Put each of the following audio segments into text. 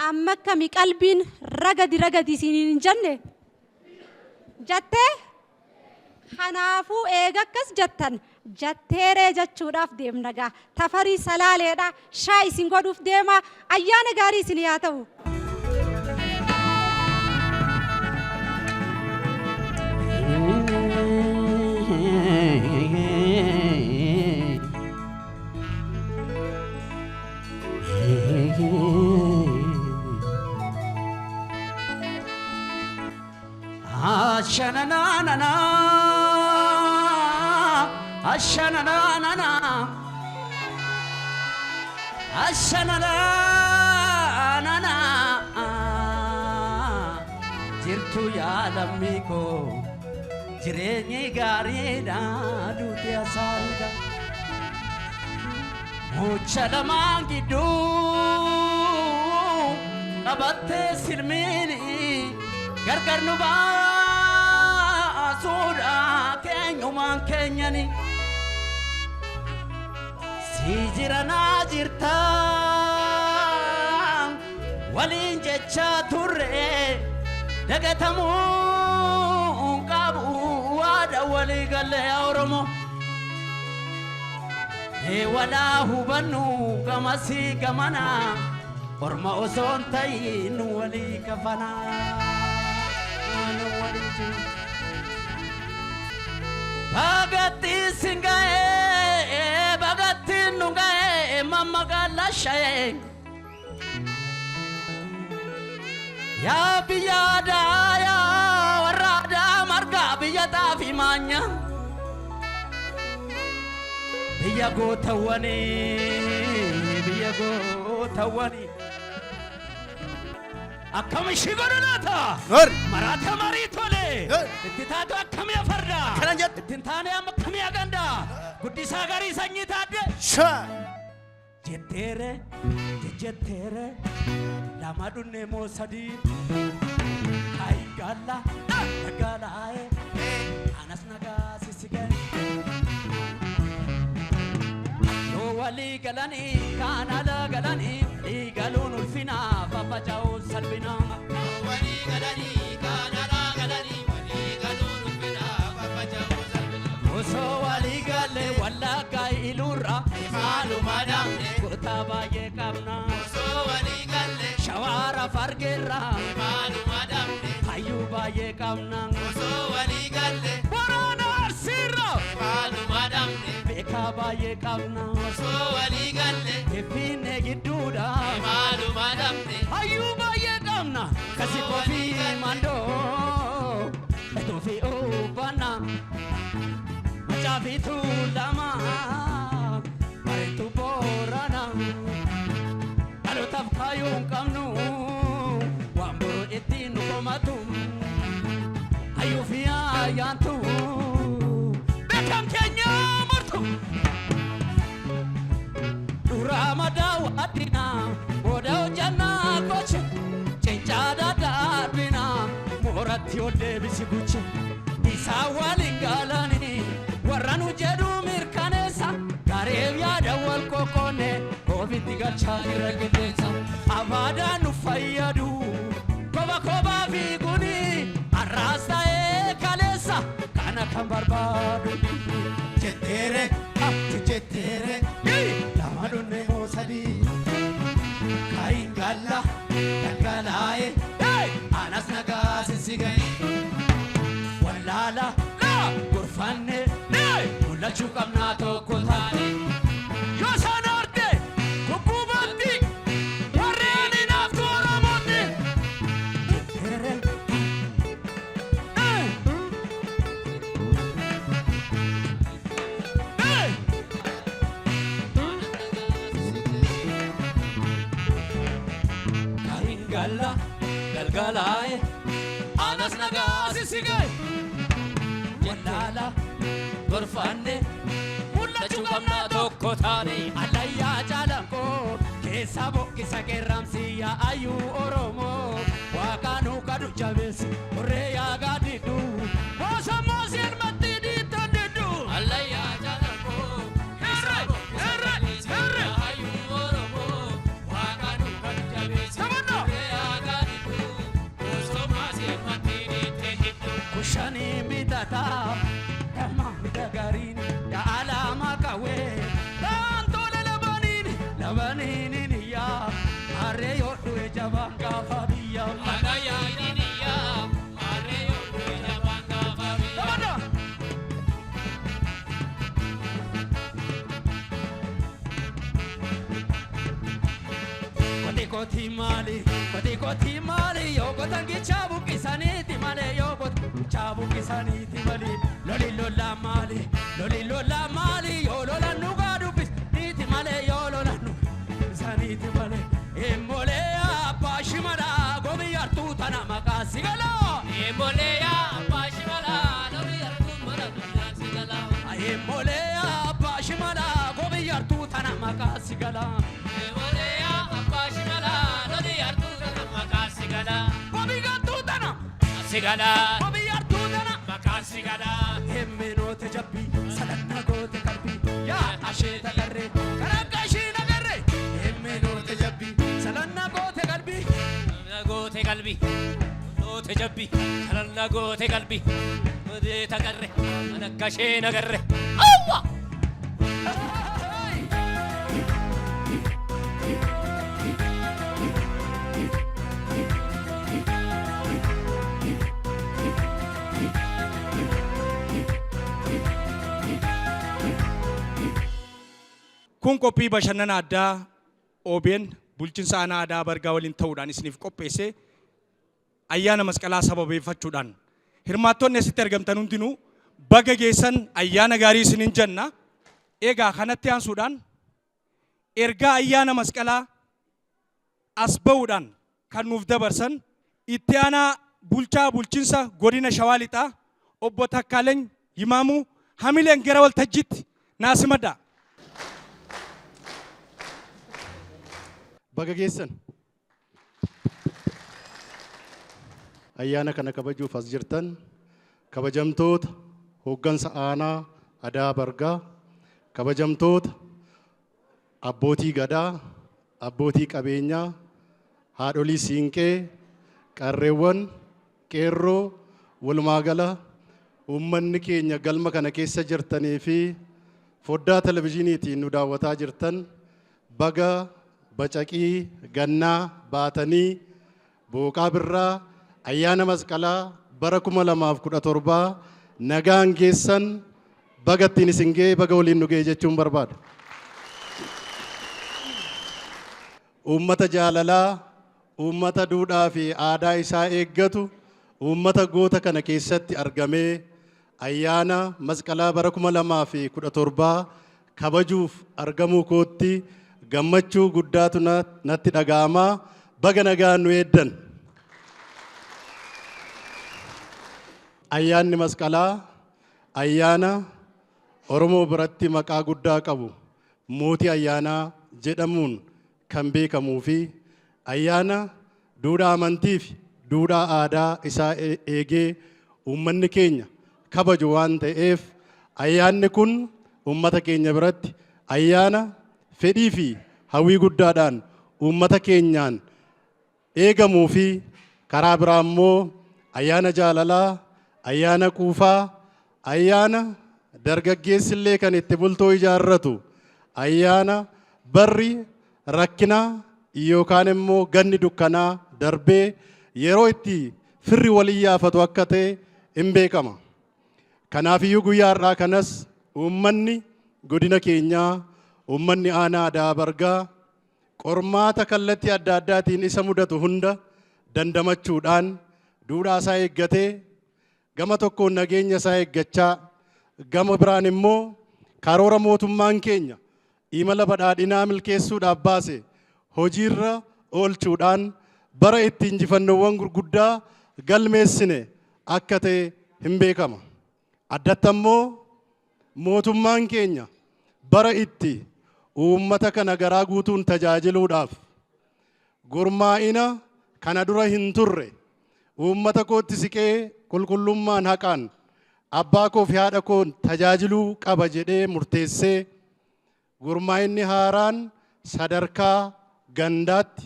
Amma akkami qalbiin ragadi ragadi isiniin hin jenne? Jattee? Kanaafuu eega akkas jettan jatteeree jechuudhaaf deemna gaa. Tafarii Salaaleedha. Shaa isin godhuuf deema. Ayyaana gaarii isin haa ta'u. Ashananana, ashananana, ashananana, jirtu yaa lammii koo, jireenyi gaariidha, duuti asaariidha. Mucha lamaan gidduu qabattee silmiini gargar nu baasuudha keenyumaan keenyani. Si jira naa jirta waliin jechaa turre dagatamuu qabu waada walii galee Oromoo. Walaa hubannu gamasii gamana orma osoo hin ta'in nu walii kafanaa. Nu walii jiru. Bagatti sin ga'ee, bagatti nu ga'ee, mammagaalaa sha'ee. Yaa biyya aadaa, yaa warra aadaa margaa, biyya xaafii maanya. Biyya gootawwanii, biyya gootawwanii. Akkam ishii godhu laata? Nor. Maraata marii tole. Hey. Itti taatu akkamii afarda? Akkana jette. Itti hin taane amma akkamii aganda? Guddisaa garii sanyii taadde. Sha. Jetteere, jejjetteere, lama dhunne moo sadii? Kaayigalla, nagaalaaye, anas nagaa sissigee. Yoo walii galanii kaan ala galanii, walii galuun ulfina, faffaca'uun salphina. Walii galanii kaan alaa galanii, walii galuun ulfina, faffaca'uu salphina. Osoo walii galee Wallaggaa Iluurra Maaluma dhabne. Goota baay'ee qabna. Osoo walii galle. Shawaara Fargeerra Maaluma dhabne. Hayyuu baay'ee qabna. Osoo walii galle. Waraana Arsiirra Maaluma dhabne. Beekaa baay'ee qabna. Osoo walii galle. Finfinnee gidduudha Maaluma dhabne. Hayyuu baay'ee qabna. Kasi kofii mandoo Etuufi uffannaa Macaafi Tuulama Bareetu Boorana dhalootaaf kaayuu hin qabnu waan boru ittiin nu komatu hayyuu fi ayyaantu beekan keenya martu duraa madaa waddina booda hojjannaa goche cincaa daddarbina mooratti ol deebisi guche isaan waliin galanii warra nu jedhu mirkaneessa gareef yaada wal qoqqoonne ofitti galchaa irra qixxeessa abaadaan nu fayyadu koba kobaa fiiguni har'aas ta'ee kaleessa kana kan barbaadu. Jetteere, jetteere, lama dhunne moo sadii? Kaayin galla, dangalaa'e, anas nagaa sissigee. Wallaala gorfanne mul'achuu qabnaa tokko taane. Yoo isaan arte gugguubatti warreen hinaaftu Oromootti. Jetteere. Hey! Hey! Kaayin galla galgalaa'e anas nagaa sissigee. Wallaala gorfanne mul'achuu qabnaa tokko taane. Allayyaa Caalanqoo keessa boqqisa qeerramsi yaa ayyuu Oromoo waaqaanuu kadhu jabeessi horree yaa gaadidhu moosa mooseen matti dhiittan diddu. Allayyaa Caalanqoo keessa boqqisa qeerramsi yaa ayyuu Oromoo waaqaanuu kadhu jabeessi horree Kooti maali kooti kooti maali yoo qotan gichaa buqqisaniiti malee yoo qotan gichaa buqqisaniiti malee loli lola maali loli lola maali yoo lolan dhugaa dubbisaniiti malee yoo lolan dubbisaniiti malee Emolee abbaa shimalaa gobiyyartuu tana maqaa si galaa. Emolee abbaa shimalaa gobiyyartuu mana maqaa si galaa. Emolee abbaa shimalaa gobiyyartuu tana maqaa si galaa. Emolee abbaa shimalaa gobiyyartuu tana maqaa si galaa. Gobiyyartuu tana Si galaa. gobiyyartuu tana. Maqaa si galaa. Hemmenoota jabbii sadanna goote qalbii yaa asheeta garree kan akka ishii nagarree. Hemmenoota jabbii sadanna goote qalbii. Goote qalbii. Goote jabbii. Salanna goote qalbii. Goote tagarre. Kan akka ishee nagarre. Awwa! Kun qophii bashannana addaa OBN bulchiinsa aanaa Ada'aa Bargaa waliin ta'uudhaan isiniif qopheesse ayyaana masqalaa sababeeffachuudhaan hirmaattonni asitti argamtan hundinuu baga geessan ayyaana gaarii isiniin jenna. Egaa kanatti aansuudhaan ergaa ayyaana masqalaa as ba'uudhaan kan nuuf dabarsan itti aanaa bulchaa bulchiinsa godina Shawaa Lixaa obbo Takkaaleny Yimaamuu hamileen gara waltajjiitti naa simadhaa. Baga geessan. Ayyaana kana kabajuuf as jirtan kabajamtoota hooggansa aanaa Ada'aa Bargaa, kabajamtoota abbootii gadaa, abbootii qabeenyaa, haadholii siinqee, qarreewwan, qeerroo, walumaa gala uummanni keenya galma kana keessa jirtanii fi foddaa televizyiiniitiin nu daawwataa jirtan baga bacaqii gannaa baatanii booqaa birraa ayyaana masqalaa bara 2017 nagaan geessan baga ittiin isin ga'e baga waliin nu ga'e jechuun barbaada. Uummata jaalalaa, uummata duudhaa fi aadaa isaa eeggatu, uummata goota kana keessatti argamee ayyaana masqalaa bara 2017 kabajuuf argamuu kootti gammachuu guddaatu natti dhaga'ama. Baga nagaan nu eeddan. Ayyaanni masqalaa ayyaana Oromoo biratti maqaa guddaa qabu mootii ayyaanaa jedhamuun kan beekamuu fi ayyaana duudhaa amantii fi duudhaa aadaa isaa eegee uummanni keenya kabaju waan ta'eef ayyaanni kun uummata keenya biratti ayyaana fedhii fi hawwii guddaadhaan uummata keenyaan eegamuu fi karaa biraa immoo ayyaana jaalalaa, ayyaana quufaa, ayyaana dargaggeessillee kan itti bultoo ijaarratu, ayyaana barri rakkinaa yookaan immoo ganni dukkanaa darbee yeroo itti firri wal iyyaafatu akka ta'e hin beekama. Kanaafiyyuu guyyaa har'aa kanas uummanni godina keenyaa, uummanni aanaa Ada'aa Bargaa qormaata kallattii adda addaatiin isa mudatu hunda dandamachuudhaan duudhaa isaa eeggatee gama tokkoon nageenya isaa eeggachaa gama biraan immoo karoora mootummaan keenya imala badhaadhinaa milkeessuudhaaf baase hojiirra oolchuudhaan bara itti injifannoowwan gurguddaa galmeessine akka ta'e hin beekama. Addatti ammoo mootummaan keenya bara itti uummata kana garaa guutuun tajaajiluudhaaf gurmaa'ina kana dura hin turre uummata kootti siqee qulqullummaan haqaan abbaa koo fi haadha koon tajaajiluu qaba jedhee murteessee gurmaa'inni haaraan sadarkaa gandaatti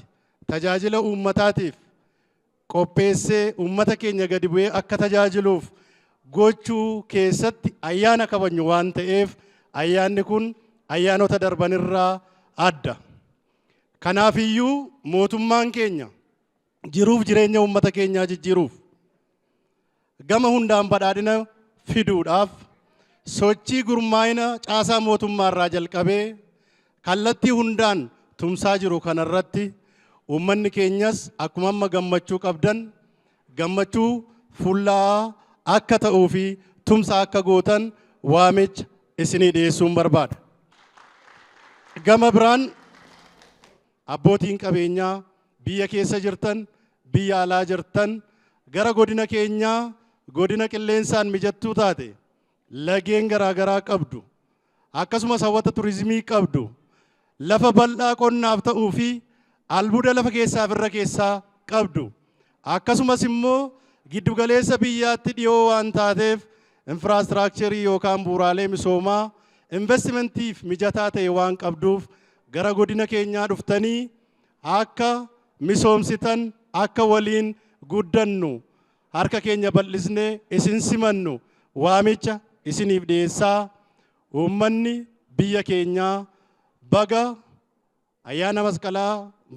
tajaajila uummataatiif qopheessee uummata keenya gadi bu'ee akka tajaajiluuf gochuu keessatti ayyaana kabajnu waan ta'eef ayyaanni kun ayyaanota darbanirraa adda. Kanaafiyyuu mootummaan keenya jiruuf jireenya uummata keenyaa jijjiiruuf gama hundaan badhaadhina fiduudhaaf sochii gurmaa'ina caasaa mootummaarraa jalqabee kallattii hundaan tumsaa jiru kanarratti Uummanni keenyas akkuma amma gammachuu qabdan gammachuu fulla'aa akka ta'uu fi tumsa akka gootan waamicha isinii dhiyeessuun barbaada. Gama biraan abbootiin qabeenyaa biyya keessa jirtan, biyya alaa jirtan gara godina keenyaa godina qilleensaan mijattuu taate lageen garaagaraa qabdu akkasumas hawwata turizimii qabdu lafa bal'aa qonnaaf ta'uu fi albuuda lafa keessaaf irra keessaa qabdu akkasumas immoo giddugaleessa biyyaatti dhiyoo waan taateef infraastiraakcharii yookaan bu'uuraalee misoomaa investimentiif mijataa ta'e waan qabduuf gara godina keenyaa dhuftanii akka misoomsitan akka waliin guddannu harka keenya bal'isnee isin simannu waamicha isiniif dhiyeessaa. Uummanni biyya keenyaa baga ayyaana masqalaa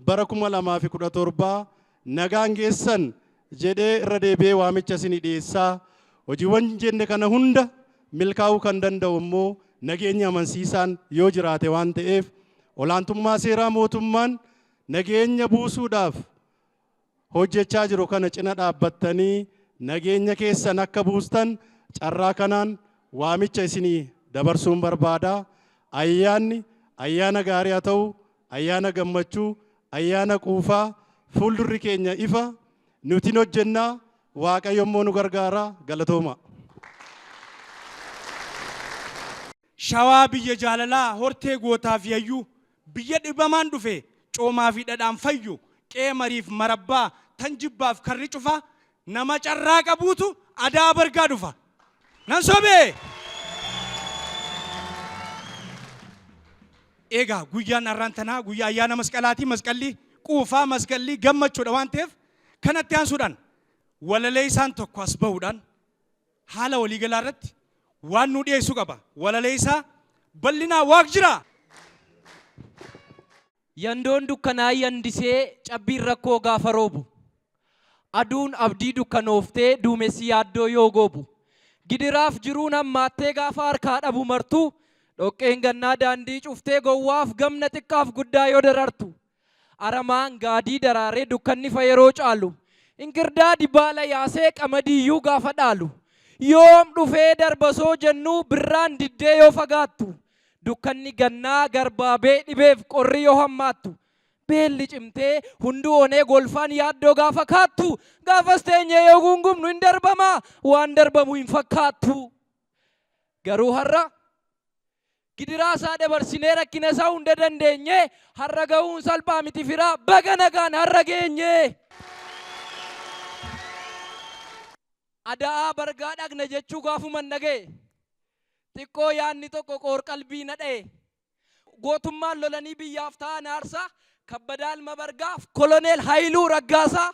bara 2017 nagaan geessan jedhee irra deebi'ee waamicha isinii dhiyeessaa. Hojiiwwan jenne kana hunda milkaa'uu kan danda'u immoo nageenya amansiisaan yoo jiraate waan ta'eef olaantummaa seeraa mootummaan nageenya buusuudhaaf hojjechaa jiru kana cina dhaabbattanii nageenya keessan akka buustan carraa kanaan waamicha isinii dabarsuun barbaada. Ayyaanni ayyaana gaarii haa ta'u, ayyaana gammachuu, ayyaana quufaa, fuuldurri keenya ifa, nuti hin hojjennaa, Waaqayyo immoo nu gargaara. Galatooma. Shawaa biyya jaalalaa hortee gootaa fi hayyuu biyya dhibamaan dhufe coomaa fi dhadhaan fayyu qe'ee mariif marabbaa tan jibbaaf karri cufaa nama carraa qabuutu Ada'aa Bargaa dhufa. Nan sobee? Egaa guyyaan har'aan tanaa guyyaa ayyaana masqalaati. Masqalli quufaa, masqalli gammachuudha waan ta'eef kanatti aansuudhaan walaleessaan tokko as bahuudhaan haala waliigalaa irratti waan nu dhiyeessu qaba. Walaleessaa Bal'inaa Waaqjiraa. Yandoon dukkanaa yandisee cabbiin rakkoo gaafa roobu. Aduun abdii dukkanooftee duumessi yaaddoo yoo goobu. Gidiraaf jiruun hammaattee gaafa harkaa dhabu martuu. Dhoqqeen gannaa daandii cuftee gowwaaf gamna xiqqaaf guddaa yoo darartu. Aramaan gaadii daraaree dukkanni fa yeroo caalu. Inkirdaadi baala yaasee qamadiiyyuu gaafa dhaalu. Yoom dhufee darbasoo jennuu birraan diddee yoo fagaattu. Dukkanni gannaa garbaabee dhibeef qorri yoo hammaattu. Beelli cimtee hunduu onee golfaan yaaddoo gaafa kaattu. Gaafas teenyee yoo guungumnu hin darbamaa waan darbamu hin fakkaattu. Garuu har'a gidiraa isaa dabarsinee rakkina isaa hunda dandeenyee har'a gahuun salphaa miti firaa baga nagaan har'a geenye. Ada'aa Bargaa dhaqna jechuu gaafuman dhaga'e. Xiqqoo yaadni tokko qoor-qalbii na dha'e. Gootummaan lolanii biyyaaf ta'an aarsaa Kabbadaa Ilma Bargaaf Koloneel Hayiluu Raggaasaa.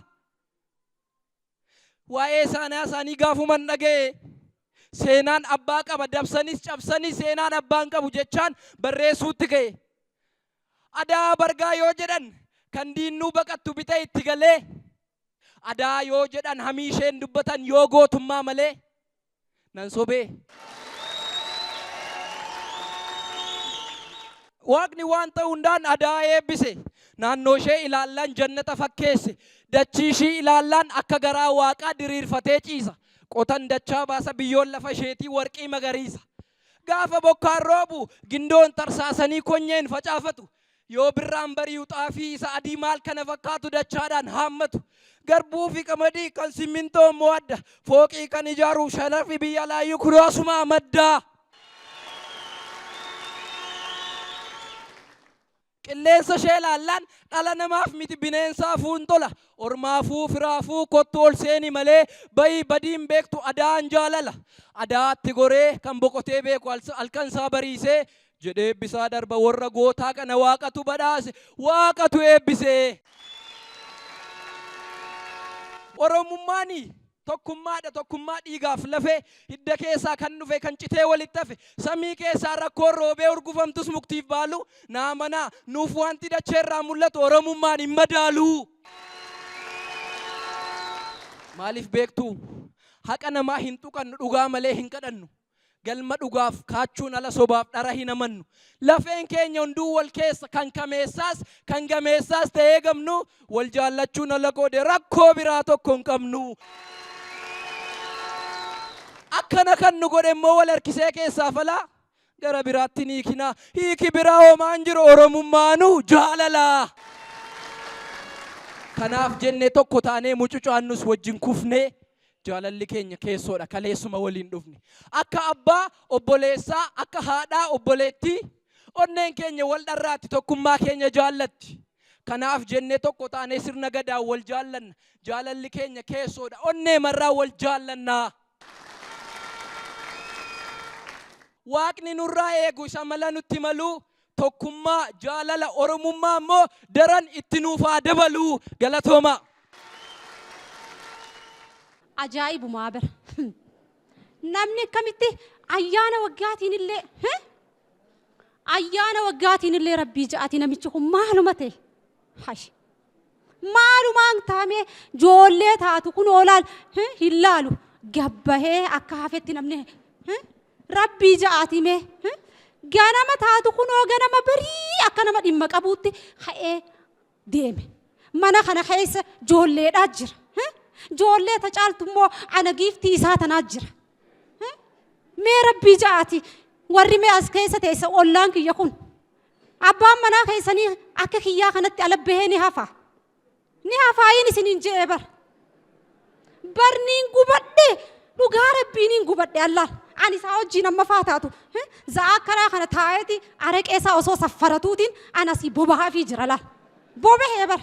Waa'ee saanaa isaanii gaafuman dhaga'e. Seenaan abbaa qaba dabsanis cabsanis seenaan abbaan qabu jechaan barreessuutti ka'e. Ada'aa Bargaa yoo jedhan kan diinnuu baqattu bita itti galee. Ada'aa yoo jedhan hamii isheen dubbatan yoo gootummaa malee. Nan sobee. Waaqni waan ta'u hundaan Ada'aa eebbise. Naannoo ishee ilaallaan jannata fakkeesse. Dachii ishii ilaallaan akka garaa waaqaa diriirfatee ciisa. Qotan dachaa baasa biyyoon lafa isheetii warqii magariisa. Gaafa bokkaan roobu gindoon tarsaasanii konyeen facaafatu. Yoo birraan bari'u xaafii isa adii maal kana fakkaatu dachaadhaan haammatu. Garbuu fi qamadii kan simmintoo immoo adda. Fooqii kan ijaaru sharafi biyya alaayyuu kunoo asumaa madda. Qilleensa ishee ilaallaan dhala namaaf miti bineensaafuu hin tola. Ormaafuu firaafuu kottu ol seeni malee bayi badii hin beektu Ada'aan jaalala. Ada'aatti goree kan boqotee beeku halkan isaa bariisee jedhee eebbisaa darba warra gootaa kana waaqatu badhaase waaqatu eebbise. Oromummaani tokkummaadha tokkummaa dhiigaaf lafee hidda keessaa kan dhufe kan citee walitti hafe samii keessaa rakkoon roobee urgufamtus muktiif baalu naa manaa nuuf wanti dacheerraa mul'atu Oromummaan hin madaalu. Maaliif beektuu? Haqa namaa hin tuqannu dhugaa malee hin kadhannu. Galma dhugaaf kaachuun ala sobaaf dhara hin amannu. Lafeen keenya hunduu wal keessa kan kameessaas kan gameessaas ta'ee gamnu wal jaallachuun ala qoode rakkoo biraa tokko hin qabnu. Akkana kan nu godhe immoo wal harkisee keessaa falaa gara biraatti ni hiikina. Hiiki biraa homaa hin jiru Oromummaanuu jaalala. Kanaaf jennee tokko taanee mucucaannus wajjin kufnee Jaalalli keenya keessoodha kaleessuma waliin dhufne. Akka abbaa obboleessaa, akka haadhaa obboleettii onneen keenya wal dharraatti tokkummaa keenya jaallatti. Kanaaf jennee tokko taanee sirna Gadaan wal jaallanna. Jaalalli keenya keessoodha onneemarraa wal jaallanna. Waaqni nurraa eegu isa mala nutti malu tokkummaa, jaalala, Oromummaa immoo daran itti nuuf haa dabalu. Galatoomaa. Ajaa'ibumaa bara. Namni akkamitti ayyaana waggaatiin illee ayyaana waggaatiin illee rabbii ja'ati namichi kun maaluma ta'e. Hash. Maalumaan taamee joollee taatu kun oolaal hin laalu gabbahee akka hafetti namni rabbii ja'aati mee ganama taatu kunoo ganama barii akka nama dhimma qabuutti ka'ee deeme. Mana kana keessa joolleedhaa jira. Joollee ta caaltu immoo ana giiftii isaa tanaa jira. Mee rabbii ja'aati warri mee as keessa teessa ollaan kiyya kun Abbaan manaa keessanii akka kiyyaa kanatti ala bahee ni hafa. Ni hafaayin isiniin je'ee bar. Bar niin gubadhe dhugaa rabbii niin gubadhe allaal. Ani isaa wajjiin amma faa taatu. Za'aa akkanaa kana taa'eeti araqee isaa osoo saffaratuutiin an asii bobahaafii jira laal. Bobahee bar.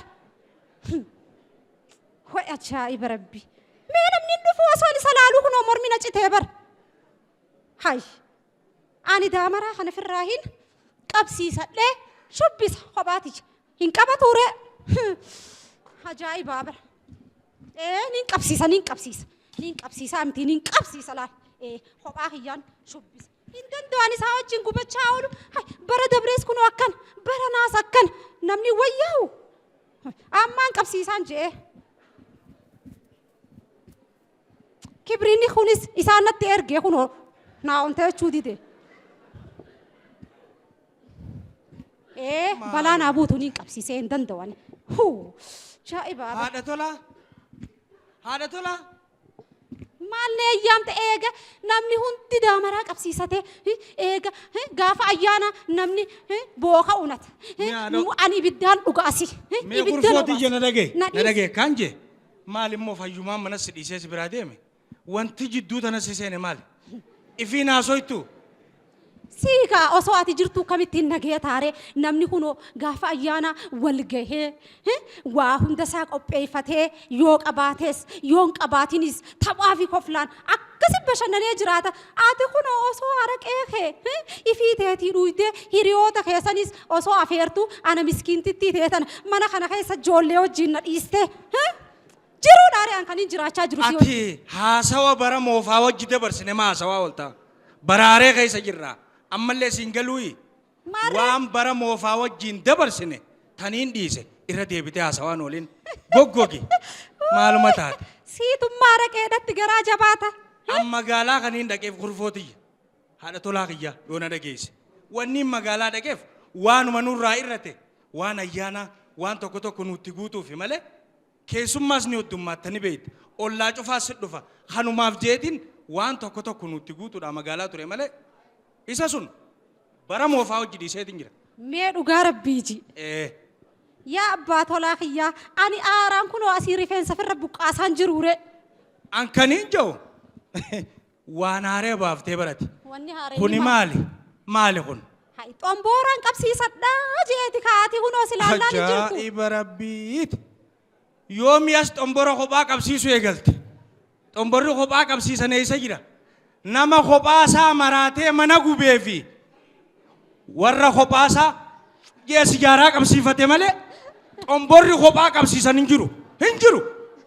Ho'i ajaa'iba rabbii. Mee namni hin dhufu osoo ani isa laaluu kunoo mormi na citee bar. Hay. Ani daamaraa kana firraa hin qabsiisadhee shubbisa kophaati hin qabatuuree. Ajaa'ibaa bara. Ee nin qabsiisa nin qabsiisa nin qabsiisa miti nin qabsiisa laal. Ee kophaa kiyyaan shubbisa. Hin danda'an isaa wajjin gubachaa oolu. Hay, bara dabrees kunoo akkana bara naas akkana namni wayyaa'u. Ammaan qabsiisaan je'ee. Kibriinni kunis isaan natti ergee kunoo naa onta jechuu dide. Ee balaa naa buutu niin qabsiisee hin danda'u ani. Huu jaa'ibaa. Haadha tolaa. Haadha tolaa. Maal na eeyyaamte eega namni hundi daamaraa qabsiisatee eega gaafa ayyaana namni booka unata. Mee haadha- Ani ibiddaan dhuga asii. Mee Ibiddaan kurfoo obaasa. tiyya na dhagaye. Na Na dhiisi. dhagaye kaan jee. Maal immoo fayyumaan mana si dhiisee si biraa deeme? Wanti jidduu tana si seene maali? Ifiin haasoytu? Sii kaa osoo ati jirtuu kamittiin nagaya taaree namni kunoo gaafa ayyaanaa wal gahee waa hunda isaa qopheeffatee yoo qabaates yoo hin qabaatinis taphaa fi koflaan akkasi bashannanee jiraata. Ati kunoo osoo araqee kee ifii teetii dhuydee hiriyoota keessanis osoo afeertuu ana miskiintittii teetan mana kana keessa ijoollee wajjin na dhiistee Jiruu dhaaree an kanin jiraachaa jiru si wajjin. Ati haasawa bara moofaa wajji dabarsine maa haasawaa oolta? Baraaree keessa jirra. Ammallee siin galuuyi? Maarree? Waan bara moofaa wajjiin dabarsine taniin dhiise irra deebitee haasawaan oolin. Goggogi. Maaluma taate? Siitummaa araqeedhatti garaa jabaata. An magaalaa kaniin dhaqeef kurfoo tiyya. Haadha tolaa kiyya yoo na dhageesse. Wanniin magaalaa dhaqeef waanuma nurraa irrate waan ayyaanaa waan tokko tokko nutti guutuufi malee Keessummaas ni hoddummaatta ni beeyta. Ollaa cufaas sit dhufa. Kanumaaf jeetiin waan tokko tokko nutti guutuudhaa magaalaa ture malee isa sun bara moofaa hojji dhiiseetiin jira. Mee dhugaa rabbii ji. Ee. Yaa abbaa tolaa kiyyaa ani aaraan kunoo asii rifeensa firra buqqaasaan jiruure. An kaniin ja'u waan haaree baaftee barate. Wanni haareen Kuni maali? Maali kun? Hay xombooraan qabsiisadhaa jeeti kaati kunoo silaallaan hin jirtu. Ajaa'iba rabbiiti. Yoomi as xombora kophaa qabsiisuu eegalte? Xomborri kophaa qabsiisan eessa jira? Nama kophaa isaa maraatee mana gubee fi warra kophaa isaa ji'a sijaaraa qabsiifate malee xomborri kophaa qabsiisan hin jiru. Hin jiru.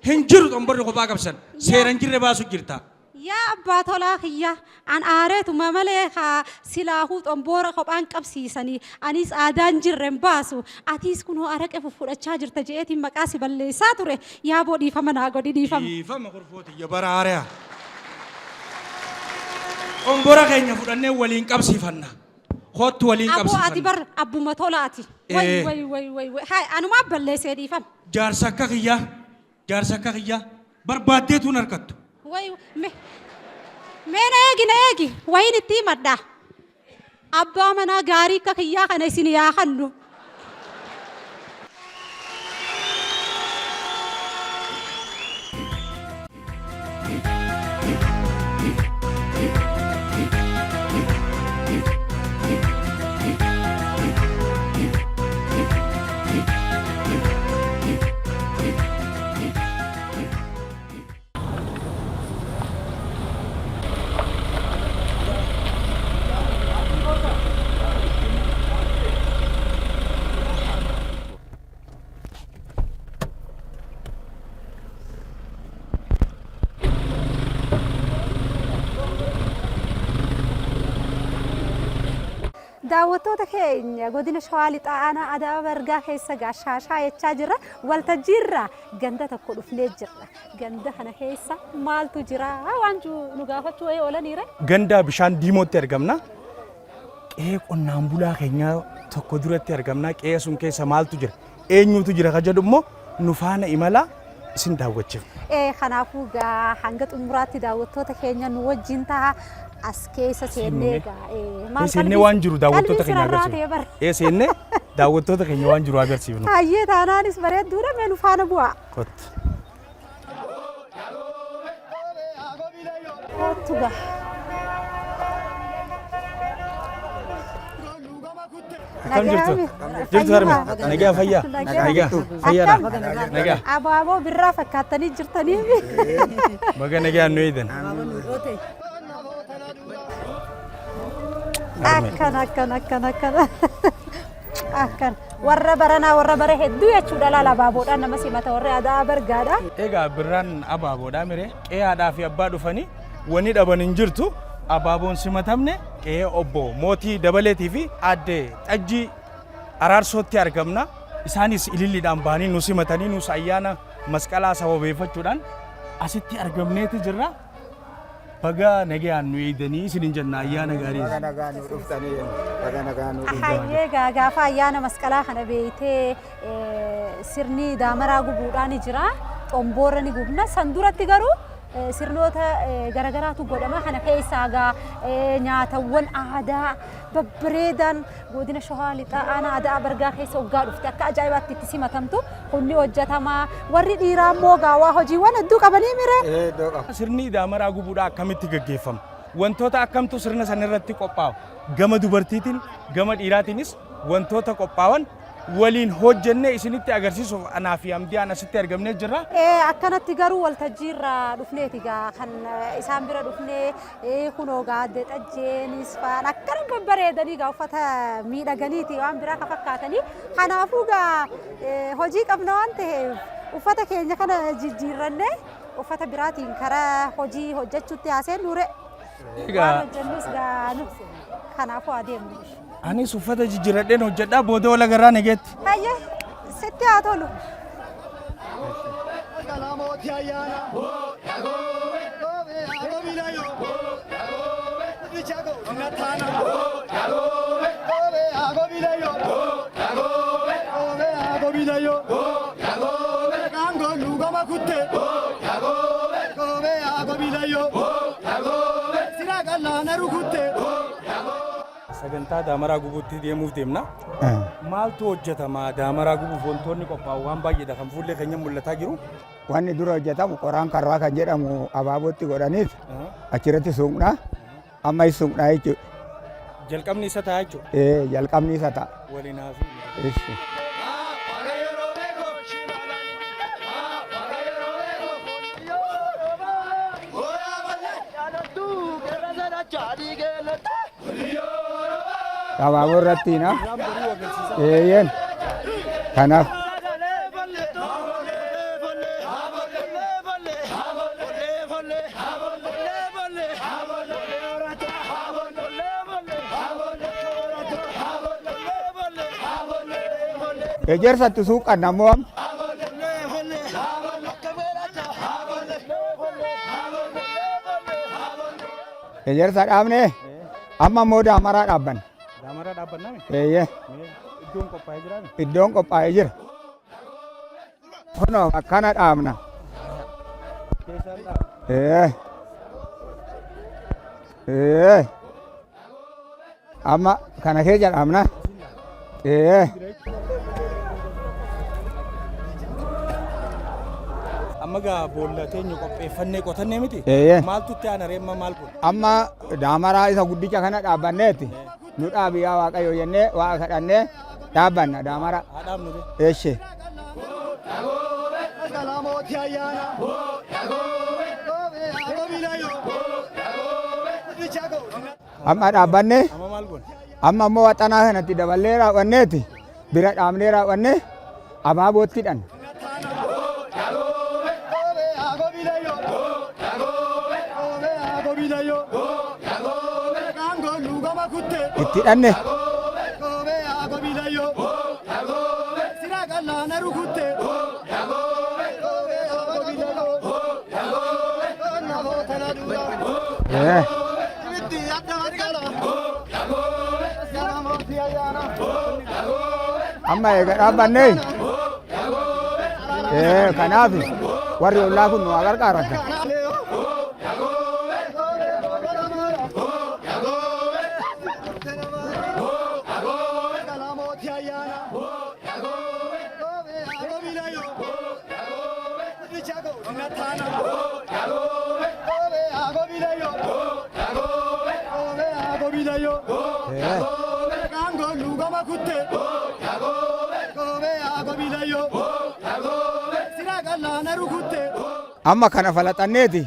Hin jiru xomborri kophaa qabsiisan. Seera hin jirre baasu jirta. Yaa abbaa tolaa kiyya an aareetuma malee kaa silaahuu xomboora kophaan qabsiisanii aniis aadaan jirre hin baasu atiis kunoo araqe fuffudhachaa jirta je'eetiin maqaa si balleessaa ture yaaboo dhiifama naa godhi dhiifama. Dhiifama kurfoo tiyya bara haaraa. Xombora keenya fudhannee waliin qabsiifanna. Kottu waliin Aboo ati qabsiifanna. bar abbuma tolaati. Way Ee. way way way way. Hayi anumaa balleessee dhiifama. Jaarsa akka kiyyaa jaarsa akka kiyyaa barbaaddeetu hin harkattu. Way me mee na eegi na eegi wayiin itti himadha. Abbaa manaa gaarii akka kiyyaa kana isin yaa kannu. Daawwattoota keenya godina Shawaa Lixaa aanaa Adaaba Bargaa keessa gaashaashaa jechaa jirra. Waltajjiirra ganda tokko dhufnee jirra. Ganda kana keessa maaltu jira waan jiru nu gaafachuu wayii oolaniire. Ganda bishaan diimootti argamna. Qe'ee qonnaan bulaa keenyaa tokko duratti argamna. Qe'ee sun keessa maaltu jira? Eenyutu jira ka jedhu immoo nu faana imalaa isin daawwachiifna. Kanaafuu gaa hanga xumuraatti daawwattoota keenya nu wajjin ta'a. As keessa seennee gaa. Maal Seennee waan jiru daawwattoota qalbiin keenya sirarraa ta'e bara. agarsiifna. Seennee daawwattoota keenya waan jiru agarsiifnu. Hayyee taanaanis bareedduudha mee nu faana bu'aa. Kottu. Kottu gaa. Akkam jirtu? Jirtu harme? Nagaa fayyaa? Nagaa fayyaadha? Nagaa. Abaaboo birraa fakkaattanii jirtanii. Baga nagaan nu eedan. Akkana akkana akkana akkana. Akkana. Warra baranaa warra bara hedduu jechuudha laala abaaboodhaan nama simata warri aadaa bargaadha. Egaa birraan abaaboodhaa mire qe'ee haadhaa fi abbaa dhufanii wanni dhaban hin jirtu abaaboon simatamne qe'ee obbo Mootii Dabaleetii fi aadde Xajjii Araarsootti argamna. Isaanis ililliidhaan bahanii nu simatanii nus ayyaana masqalaa sababeeffachuudhaan asitti argamneeti jirra. Baga nagayaan nu eegdanii isinin jenna ayyaana gaarii. Baga nagaan nu dhuftanii baga nagaan nu dhuftanii. Hayyee gaa gaafa ayyaana masqalaa kana beeytee sirni daamaraa gubuudhaan ni jira. Xomboorra ni gubna. San duratti garuu sirnoota garagaraatu godhama. Kana keessaa gaa nyaatawwan aadaa babbareedaan godina Shawaa Lixaa aanaa Ada'aa Bargaa keessa waggaa dhufte akka ajaa'ibaatti itti simatamtu kunni hojjetama. Warri dhiiraa immoo gaa waa hojiiwwan hedduu qabanii mire. Iddoo qaba. Sirni daamaraa gubuudhaa akkamitti gaggeeffama? Wantoota akkamtu sirna sana irratti qophaa'u? Gama dubartiitiin, gama dhiiraatiinis wantoota qophaa'an waliin hojjennee isinitti agarsiisuuf anaa fi Hamdiyaan asitti argamnee jirra. Akkanatti garuu waltajjiirra dhufneeti gaa kan isaan bira dhufnee kunoo gaa adde xajjeenis faan akkana babbareedanii gaa uffata miidhaganiiti waan biraa ka fakkaatanii. Kanaafuu gaa hojii qabna waan ta'eef uffata keenya kana jijjiirrannee uffata biraatiin karaa hojii hojjechuutti haaseen nure. Egaa Waan hojjennus gaa nu kanaafuu adeemnu. Anis uffata jijjiirradheen hojjedhaa booda wal agarraa nageetti. Hayyee sitti haa tolu. Sagantaa daamaraa gubuutti deemuuf deemna. Maaltu hojjetama daamaraa gubuuf wantoonni qophaa'u waan baay'eedha kan fuullee keenya mul'ataa jiru. Wanni dura hojjetamu qoraan karraa kan jedhamu abaabootti godhaniif achirratti suuqna. Amma is suuqna jechuudha. Jalqabni isa ta'a jechuudha. Ee jalqabni isa ta'a. Waliin haasuu. Ishi. Abaaboo irratti na. Eeyyeen. Kanaaf. Ejersatti suuqan ammoo amma. Ejersa dhaabne amma immoo daamaraa dhaabbanna. Daamaraa dhaabbannaa mi? Eeyyee. Mee iddoon qophaa'ee jiraa mi? Iddoon qophaa'ee jira. Kunoo akkana dhaabna. Keessaan dhaaba. Ee. Ee. Amma kana keessa dhaabna. Ee. Amma gaa boolla teenya qopheeffannee qotannee miti? Eeyyee. Maaltu itti aana ree amma maal kun? Amma daamaraa isa guddicha kana dhaabbanneetti nu dhaabi yaa Waaqayyo jennee waaqa kadhannee dhaabbanna daamara. Haa dhaabnu ree. Eeshe. Amma dhaabbanne Amma maal goona? amma immoo waxanaa kanatti daballee raawwanneeti bira dhaabnee raawwannee abaabootti hidhanna. Itti hidhanne. Ee. Amma eega dhaabbanne ee kanaaf warri ollaa kun nu haa gargaaran. Ee. Amma kana falaxanneeti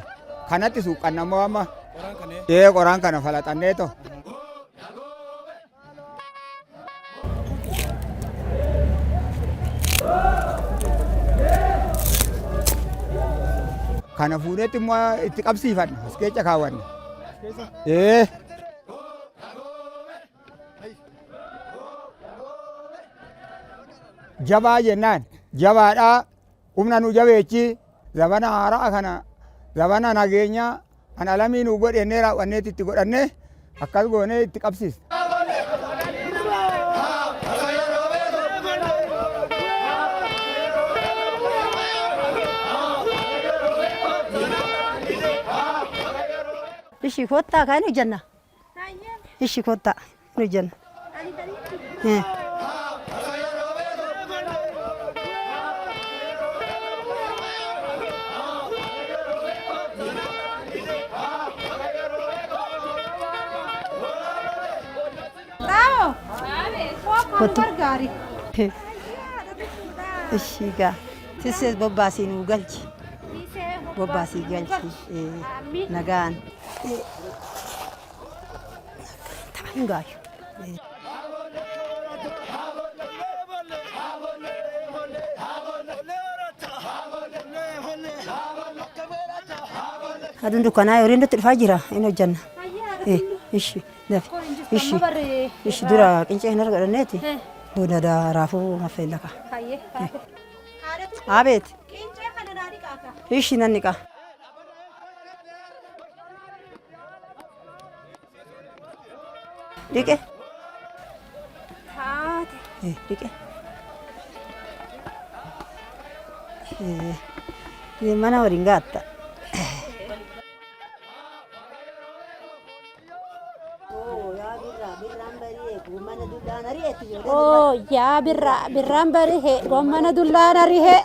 kanatti suuqqanna immoo amma Qoraan kana ee qoraan kana falaxanneeto. Kana fuuneetti immoo itti qabsiifanna as keessa kaawwanna. Ee. Jabaa jennaan jabaadhaa humna nu jabeechi zabana haaraa kana zabana nageenyaa kan alamii nu godhennee raawwanneetti itti godhannee akkas goonee itti qabsiisna. Ishi kottaa kaan hojjenna. Ishi kottaa hin hojjenna. Eh. Bravo! Kottu. Gargaari. Ishi gaa. Tissees bobbaasii nuu galchi. Bobbaasii galchi. Eh, Nagaan. Eh. Ta'an gaayu. Eh. Aduun dukkanaa horiin nutti dhufaa jira hin hojjenna. Eh, Ishi dafi. Ishi. Ishi dura qincee hin argadhanneeti. Booda raafuu affeella ka. Abeet. Qincee kana naa dhiqaa. Ishi nan dhiqa. Dhiqe. Taate. Eh, dhiqe. Eh, mana waliin gaatta. Oo yaa birraa birraan barihe gommana dullaan arihe.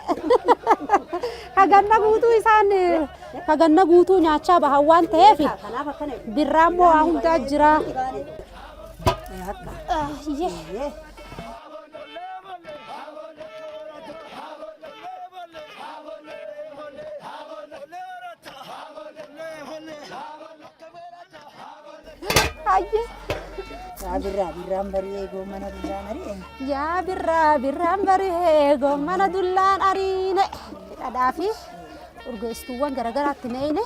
Haganna guutuu isaan haganna guutuu nyaachaa bahan waan ta'eef birraan moo waa hundaa jira. Iyyee. Ayyee. Yaa birraa birraan bari'ee gommana dullaan ari'e. Yaa birraa birraan barihee gommana dullaan ariine. Dhadhaa fi urgeessituuwwan garaagaraatti neeyne.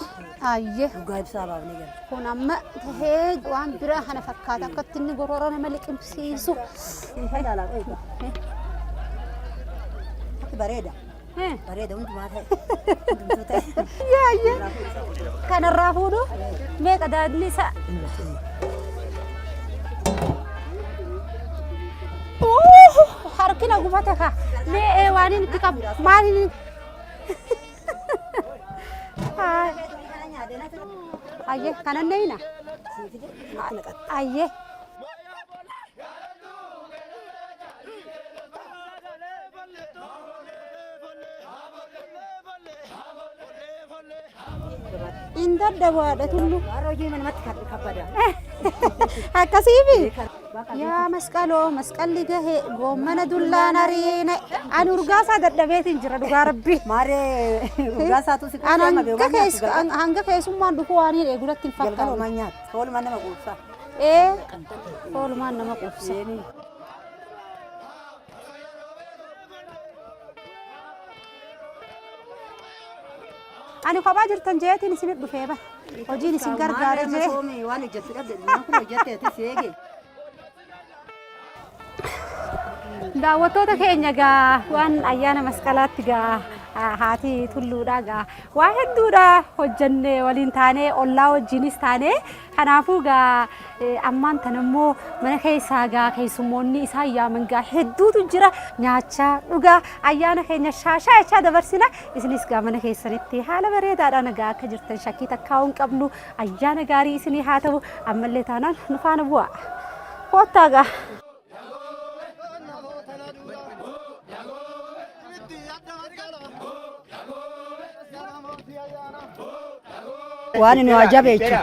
Ayyee. Dhugaa ibsaa baafnee gala. Kun amma tahee waan biraa kana fakkaata akkatti inni gorora nama liqimsiisu. Akka bareeda. Bareeda hundumaa ta'e. Hundumtuu ta'e. Yaayyee. Kanarraa fuudhu meeqa daadni isaa? Harkina gubata ka. Mee waan inni itti qabu maal inni? Ayyee kanan neeyna. Ayyee. Hin dadhabu haadha tullu. Warra hojii manumatti kabbada. Akkasiifi? Yaa masqaloo masqalli gahe goommana dullaan ariine. Ani urgaasaa dadhabeetiin jira dhugaa rabbi. Maaree urgaasaatu si Ani hanga keessummaan dhufu waan hin eegulatti hin Galgala fakkaatu. homaan nyaata. Foolumaan nama quubsa. Ee foolumaan nama quubsa. Ani kophaa jirtan jeetiin isinit dhufee bara. Hojiin isin gargaara jee. Waan hojjettu dhabde kun hojjetteeti si eege. Daawwattoota keenya gaa waan ayyaana masqalaatti gaa haati tulluudha gaa waa hedduudha hojjenne waliin taanee ollaa wajjinis taanee kanaafuu gaa ammaan tan immoo mana keessaa gaa keessummoonni isaan yaaman gaa hedduutu jira nyaachaa dhugaa ayyaana keenya shaashaa jechaa dabarsina isinis gaa mana keessanitti haala bareedaadhaan gaa akka jirtan shakkii takkaa hin qabnu ayyaana gaarii isinii haa ta'u ammallee taanaan nu faana bu'a koottaa gaa. Waan nu haa jabeechu.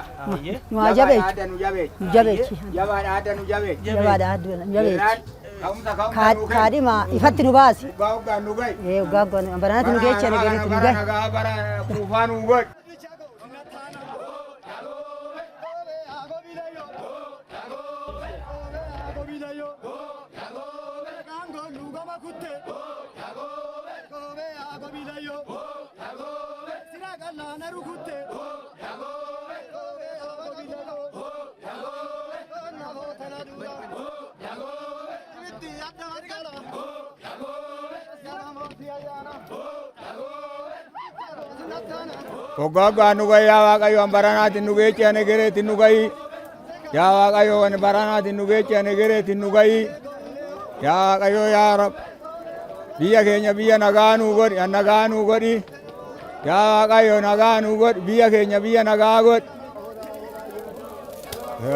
Nu haa jabeechu. Nu jabeechi. Jabaadha adda nu jabeechi. Jabaadha adda nu jabeechi. Ka'umsa ka'umsa nu Kaadhima ifatti nu baasi. Ugaa ugaan nu gahi. Ee ugaa ugaan baranatti nu geechi ani gariitti nu Bara gahi. nagaa bara kuufaa nu godhi. Waggaa waggaan nu gahi yaa Waaqayyo an baranaatiin nu geechi ani gereetiin nu gahi. Yaa Waaqayyo an baranaatiin nu geechi ani gereetiin nu gahi. Yaa Waaqayyo yaa Rab biyya keenya biyya nagaa nuu godhi an nagaa nuu godhi. Yaa Waaqayyo nagaa nuu godhi biyya keenya biyya nagaa godhi.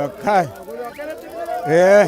Akkas. Ee.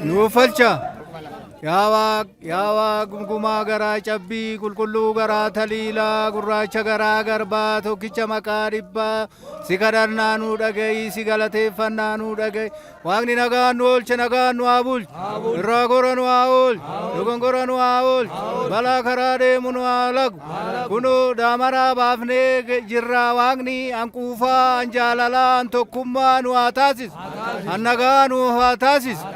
Nuuf falcha. Yaa Waaq, yaa Waaq gumgumaa garaa cabbii, qulqulluu garaa taliilaa, gurraacha garaa garbaa, tokkicha maqaa dhibbaa, si kadhannaa nuu dhaga'i, si galateeffannaa nuu dhaga'i. Waaqni nagaan nu oolche, nagaan nu haa bulchu, irraa gora nu haa oolchu, dogongora nu haa oolchu, balaa karaa deemu nu haa lagu. Kunoo daamaraa baafnee jirra Waaqni an quufaa, an jaalalaa, an tokkummaa nu haa taasisu, an nagaa nu haa taasisu.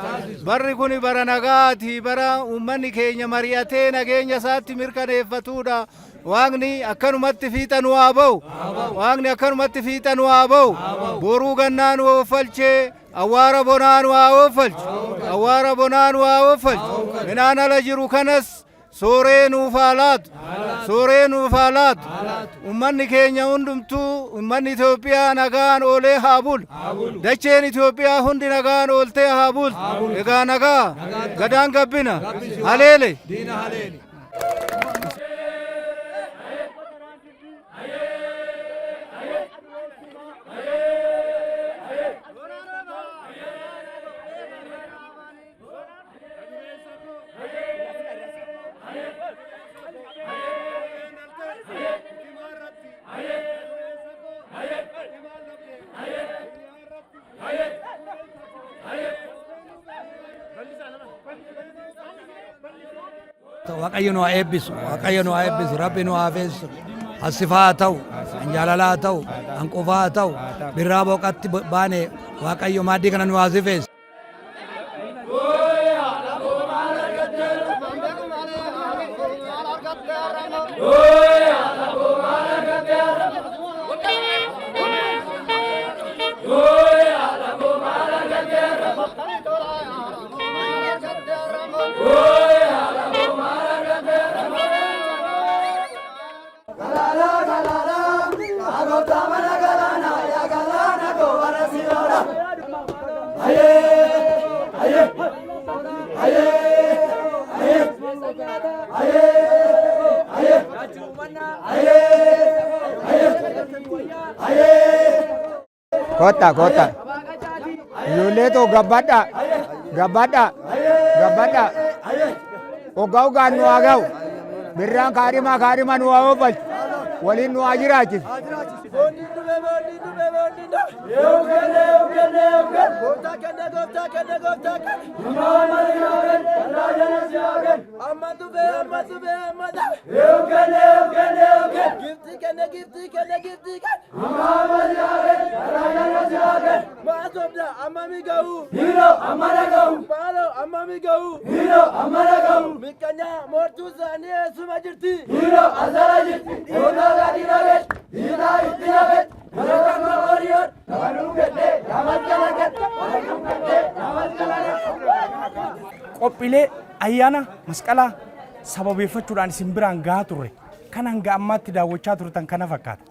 Barri kun bara nagaati, bara uummanni keenya mari'atee nageenya isaatti mirkaneeffatudha. Waaqni akkanumatti fiixa nu haa ba'u. Waaqni akkanumatti fiixa nu haa ba'u. Boruu gannaa nu ooffalchee awwaara bonaa nu haa ooffalchu. Awwaara bonaa nu haa ooffalchu. Midhaan ala jiru kanas Sooree nuuf haa laatu. Sooree nuuf haa laatu. Ummanni keenya hundumtuu ummanni Itoophiyaa nagaan oolee haa bulu. Dacheen Itoophiyaa hundi nagaan ooltee haa bultu. Egaa nagaa. Gadaan gabbina. Haleele. Waaqayyo nu haa eebbisu, Waaqayyo nu haa eebbisu, Rabbi nu haa feesisu. Asifaa haa ta'u, an jaalalaa haa ta'u, an qufaa haa ta'u, birraa boqatti baane Waaqayyo maaddii kana nu haa sifeessu. Kottaa kottaa. Ijoollee too gabbadhaa gabbadhaa gabbadhaa. Hoggaa hoggaan nu haa ga'u. Birraan kaadhimaa kaadhima nu haa oofalchu. Waliin nu haa jiraachisu. Qophiilee ayyaana masqalaa sababeeffachuudhaan isin biraan gahaa turre kan hanga ammaatti daawwachaa turtan kana fakkaata.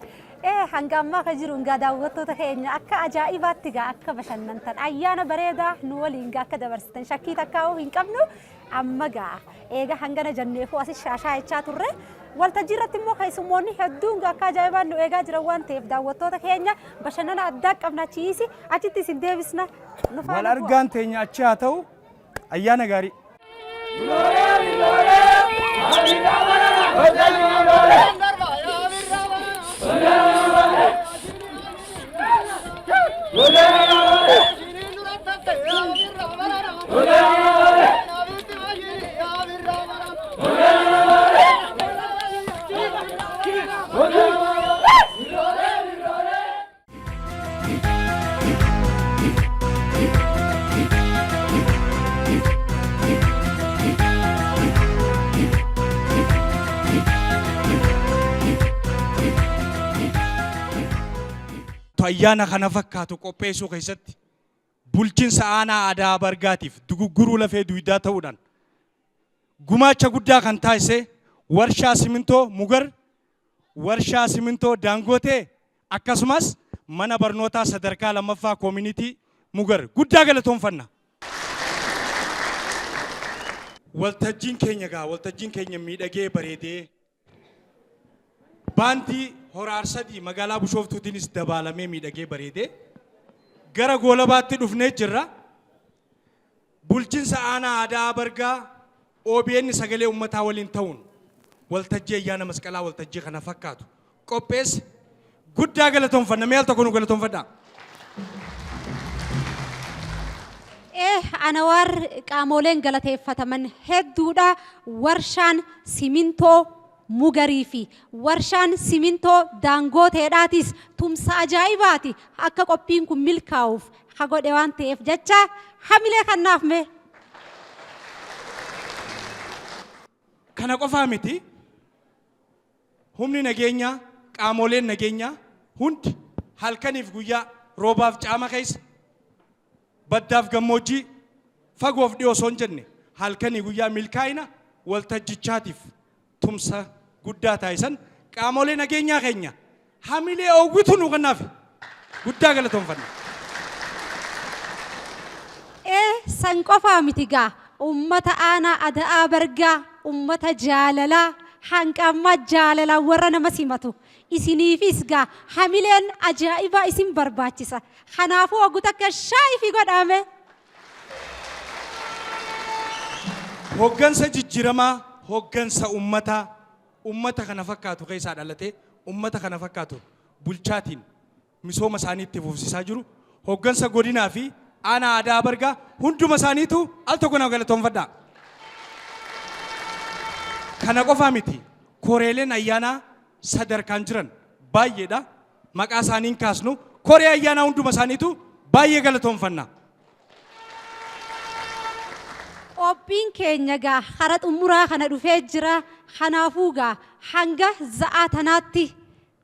Ee hanga ammaa kan jiru egaa daawwattoota keenya akka ajaa'ibaatti egaa akka bashannantan ayyaana bareedaa nu waliin egaa akka dabarsitan shakkii takkaa'uu hin qabnu amma gaa eega hangana jenneefuu asis shaashaa jechaa turre waltajjii irratti immoo keessummoonni hedduun egaa akka ajaa'ibaan nu eegaa jiran waan ta'eef daawwattoota keenya bashannana addaa qabna achiisi achitti isin deebisna nu Wal faana bu'a. argaan teenya achi haa ta'u ayyaana gaarii. Ayyaana kana fakkaatu qopheessuu keessatti bulchinsa aanaa Adaa Bargaatiif dugugguruu lafee dugdaa ta'uudhaan gumaacha guddaa kan taasise warshaa simintoo Mugar, warshaa simintoo Daangootee akkasumas mana barnootaa sadarkaa lammaffaa koominitii Mugar guddaa galatoomfanna. Waltajjiin keenya gaa waltajjiin keenya miidhagee bareedee baandii Hora Arsadii magaalaa Bushooftuutiinis dabaalamee miidhagee bareedee gara goolabaatti dhufnee jirra. Bulchinsa aanaa Ada'aa Bargaa OBN sagalee ummataa waliin ta'uun waltajjii ayyaana masqalaa waltajjii kana fakkaatu qopheesse guddaa galatoomfanna. Mee al tokko nu galatoomfadhaa. Ee Anawaar qaamoleen galateeffataman hedduudha. Warshaan simintoo Mugarii fi warshaan simintoo Daangooteedhaatis tumsa ajaa'ibaati akka qophiin kun milkaa'uuf ka godhe waan ta'eef jecha hamilee kannaaf mee. Kana qofaa miti humni nageenyaa qaamoleen nageenyaa hundi halkaniif guyyaa roobaaf caama keessa baddaaf gammoojjii fagoof dhiyoo osoo hin jenne halkanii guyyaa milkaa'ina waltajjichaatiif tumsa guddaa taasisan qaamolee nageenyaa keenya hamilee oowwitu nu kennaaf guddaa galatoonfanna. Ee, san qofaa miti gaa, ummata aanaa Ada'aa Bargaa, ummata jaalalaa, hanga ammaa jaalalaan warra nama simatu. Isiniifis gaa hamileen ajaa'ibaa isin barbaachisa. Kanaafuu oggu takka shaayii fi godhaame. Hoggansa jijjiiramaa, hoggansa ummataa, ummata kana fakkaatu keessaa dhalatee ummata kana fakkaatu bulchaatiin misooma isaanii itti fufsiisaa jiru. Hoggansa godinaa fi aanaa Ada'aa Bargaa hunduma isaaniitu al tokko na galatoonfadhaa. Kana qofaa miti, koreeleen ayyaanaa sadarkaan jiran baay'eedha. Maqaa isaaniin kaasnu, koree ayyaanaa hunduma isaaniitu baay'ee galatoonfanna. Qophiin keenya gaa hara xumuraa kana dhufee jira. Kanaafuu gaa hanga za'aa tanaatti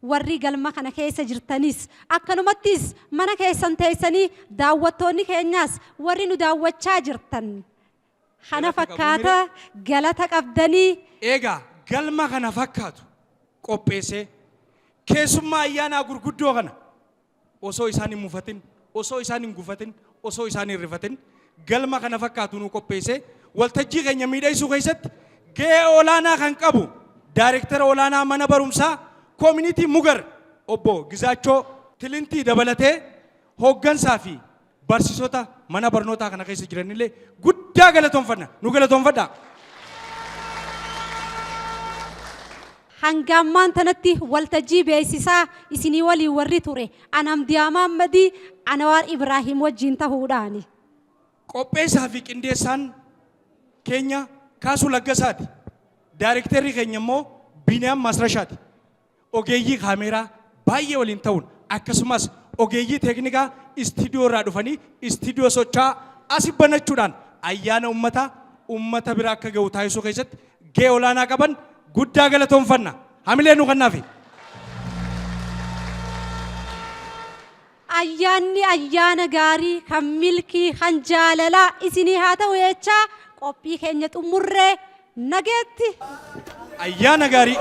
warri galma kana keessa jirtanis, akkanumattis mana keessan teessanii daawwattoonni keenyaas warri nu daawwachaa jirtan, kana Galata qabu fakkaata galata qabdanii. Egaa galma kana fakkaatu qopheessee keessummaa ayyaanaa gurguddoo kana osoo isaan hin mufatin, osoo isaan hin gufatin, osoo isaan hin rifatin galma kana fakkaatu nu qopheessee waltajjii keenya miidhagsuu keessatti gahee olaanaa kan qabu daayirektara olaanaa mana barumsaa koominiitii Mugar obbo Gizaachoo Tilintii dabalatee hooggansaa fi barsiisota mana barnootaa kana keessa jiranillee guddaa galatoonfanna. Nu galatoonfadhaa. Hanga ammaan tanatti waltajjii beeksisaa isinii waliin warri ture Anam Diyaamaa Ammadii Anawaar Ibraahim wajjin ta'uudhaani. Qopheessaa fi qindeessaan keenya Kaasuu Laggasaati. Daayirektarri keenya immoo Biiniyaam Maasrashaati. Ogeeyyii kaameeraa baay'ee waliin ta'uun, akkasumas ogeeyyii teeknikaa istiidiyoo irraa dhufanii istiidiyoo socho'aa asi banachuudhaan ayyaana ummataa ummata bira akka ga'u taasisuu keessatti gahee olaanaa qaban guddaa galatoonfanna. Hamilee nu kennaafi. Ayyaanni ayyaana gaarii, kan milkii, kan jaalalaa isinii haa ta'u jechaa qophii keenya xumurree, nageetti. Ayyaana gaarii.